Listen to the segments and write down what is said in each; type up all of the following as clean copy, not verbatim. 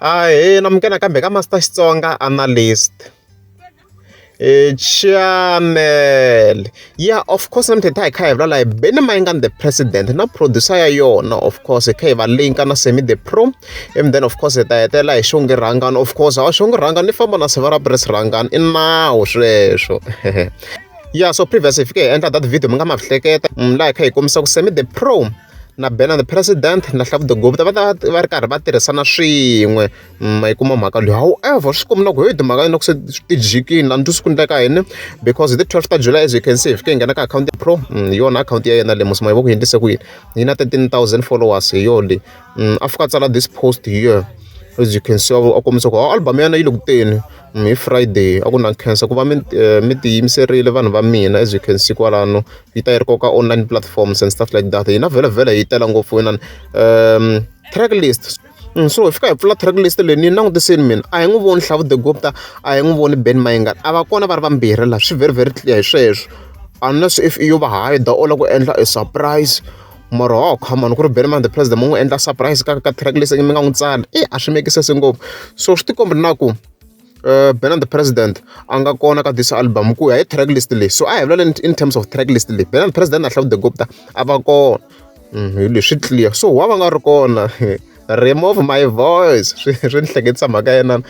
Ahee namukela nakambe ka Master Xitsonga Analyst channel. Yeah, of course namuntlha hi kha hi vulavula hi Benny Mayengani the president na producer ya yona, of course hi kha hi va linka na Semi the Pro, and then of course hi ta hetelela hi Xongi Rhangani. Of course hawa Xongi Rhangani ni famba na Sivara Press Rhangani i nawu sweswo. Yeah, so previous hi fike hi endla that video mi nga ma hleketa laha hi kha hi kombisa ku Semi the Pro na Benny the President na Hlavu the Gupta va ta va ri karhi va tirhisana swin'we. Ma yi kuma mhaka leyi. However, swi komba na ku hey, timhaka na ku se ti jikini a ni twisi ku endleka yini, because hi ti 12 ta July, as you can see, hi fike hi nghena ka akhawunti ya Pro. Hi yona akhawunti ya yena leyi musi ma yi vo ku yi endlise ku yini, yi na 13,000 followers. Hi yona leyi a fika a tsala this post here, as you can see, a kombisa ku album ya yena yi le ku teni hi Friday. A ku na khensa ku va mi tiyimiserile vanhu va mina. As you can see kwalano, yi ta yi ri koka online platforms and stuff like that. Hina vhele vhele hi tela ngopfu inani track list. So hi fika hi pfula track list leyi, ni langutiseni mina a hi n'wi voni Hlavu the Gupta, a hi n'wi voni Ben Mayengani, a va kona va ri vambirhi laha. Swi very very clear hi sweswo, unless if yo va hide u lava ku endla a surprise. Mara oh, come on, ku ri Benny the President mu n'wi endla surprise ka track list mi nga n'wi tsala, e a swi make sense ngopfu. So swi tikomba na ku Benny the President a nga kona ka this album ku ya hi track list leyi. So a hi vulavula in terms of track list leyi, Benny the President na Hlavu the Gupta a va kona. Hi leswi clear. So wa va nga ri kona, remove my voice, swi ni hleketisa mhaka yena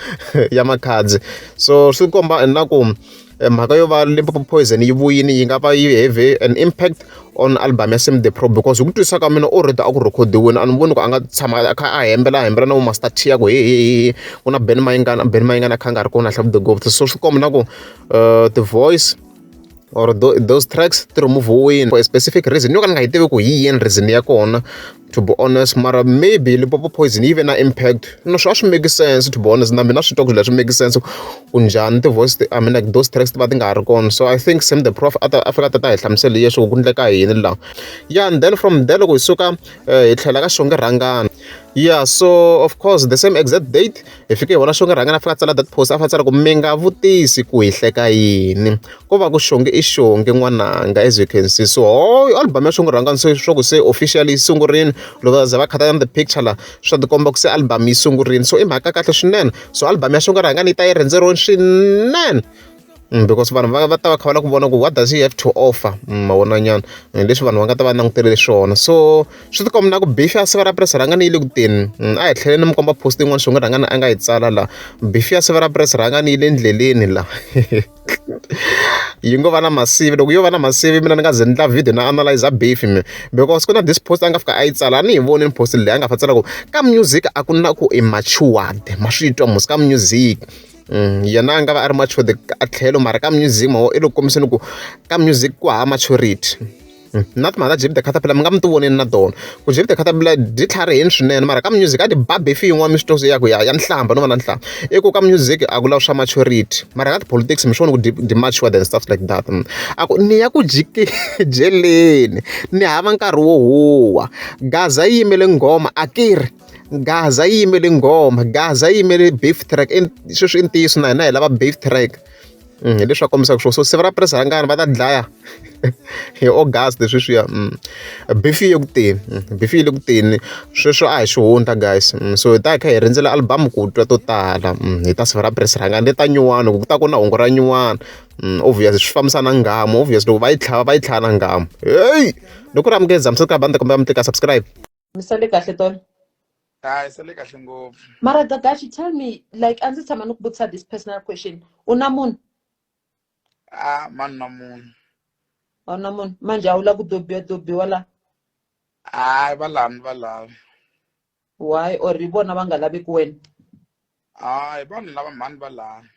ya Makhadzi. So swi komba na ku mhaka yo va Limpopo Poison yi vuyini yi nga va yi have an impact on album ya Semi the Pro, because hi ku twisisa ka mina already a ku rhekhodiwini. A ni voni ku a nga tshama a kha a hembela a hembela na vo Master T ya ku he he he ku na Benny Mayengani, Benny Mayengani a kha a nga ri kona, Hlavu the Gupta. So swi komba na ku the voice or those tracks ti remove-wini for a specific reason yo ka ni nga yi tivi ku hi yini reason ya kona, to be honest. Mara maybe Limpopo Poison yi ve na impact no swi a swi make sense, to be honest. Na mina swi twa ku swilo swi make sense ku njhani ti-voice, I mean, like those tracks ti va ti nga ha ri kona. So I think Sam the Prof a ta a fika a ta ta hi hlamusela leswaku ku endleka yini laha. Yeah, and then from there loko hi suka hi tlhela ka Xongi Rhangani. Yeah, so of course the same exact date hi fike hi vona Xongi Rhangani a fika a tsala that post, a fika a tsala ku mi nga vutisi ku hi hleka yini, ko va ku Xongi i Xongi n'wananga, as you can see. So ho album ya Xongi Rhangani se swa ku se officially yi sungurini. Loko va za va khata the picture la, swa tikomba ku se album yi sungurini. So i mhaka kahle swinene. So album ya Xongi Rhangani yi ta yi rhendzeriweni swinene, because vanhu va ta va kha va lava ku vona ku what does he have to offer. Ma vona nyana leswi vanhu va nga ta va langutele swona. So swi tikomba na ku beef ya Siva ra Press Rhangani yi le ku teni. A hi tlheleni mi komba post yin'wana Xongi Rhangani a nga yi tsala laha. Beef ya Siva ra Press Rhangani yi le ndleleni la, yi ngo va na masivi. Loko yo va na masivi, mina ni nga ze ni ndla video na analyze beef mi, because ku na this post a nga fika a yi tsala. A ni yi voni post leyi a nga fa tsala ku ka music a ku na ku i matured. Ma swi twa musi, ka music yena a nga va a ri matured a tlhelo, mara ka music ma i le ku kombiseni ku ka music ku hava maturity. Na timhaka ta Jeep the Caterpillar mi nga mi ti voneni na tona ku Jeep the Caterpillar byi tlharihini swinene, mara ka music a ti ba beef yin'wana mi swi twa ya ku ya nhlamba no va na nhlamba. I ku ka music a ku lavi swa maturity, mara ka ti-politics mi swi vona ku di matured and stuff like that. A ku ni ya ku jikeleni, ni hava nkarhi wo huwa. Gaza yi yimele nghoma, akiri Gaza yi yimele nghoma, Gaza yi yimele beef track. Sweswi i ntiyiso na hina hi lava beef track. Hi leswi va kombisaka swona. So Siva ra Press Rhangani va ta dlaya hi August sweswiya. Beef yi le ku teni, beef yi le ku teni sweswo, a hi xihundla, guys. So hi ta hi kha hi rindzela album ku twa to tala hi ta Siva ra Press Rhangani leta nyuwani ku ta ku na hungu ra nyuwani. Obvious swi fambisana na nghamu. Obvious loko va yi tlhava, va yi tlhava na nghamu. Hey, loko ri amukeza mi banda kumbe mi tlika subscribe. Mi sale kahle tolo? Hayi, sale kahle ngopfu. Mara Gagashi, tell me, like a ndzi tshama ni ku vutisa this personal question. U na munhu? A mani na munhu. A wu na munhu? Manje a wu lava ku dobiwa dobiwa la? Hayi, va lani va lavi. Why? Or hi vona va nga laveki wena? Hayi, vanhu lava mhani va lani.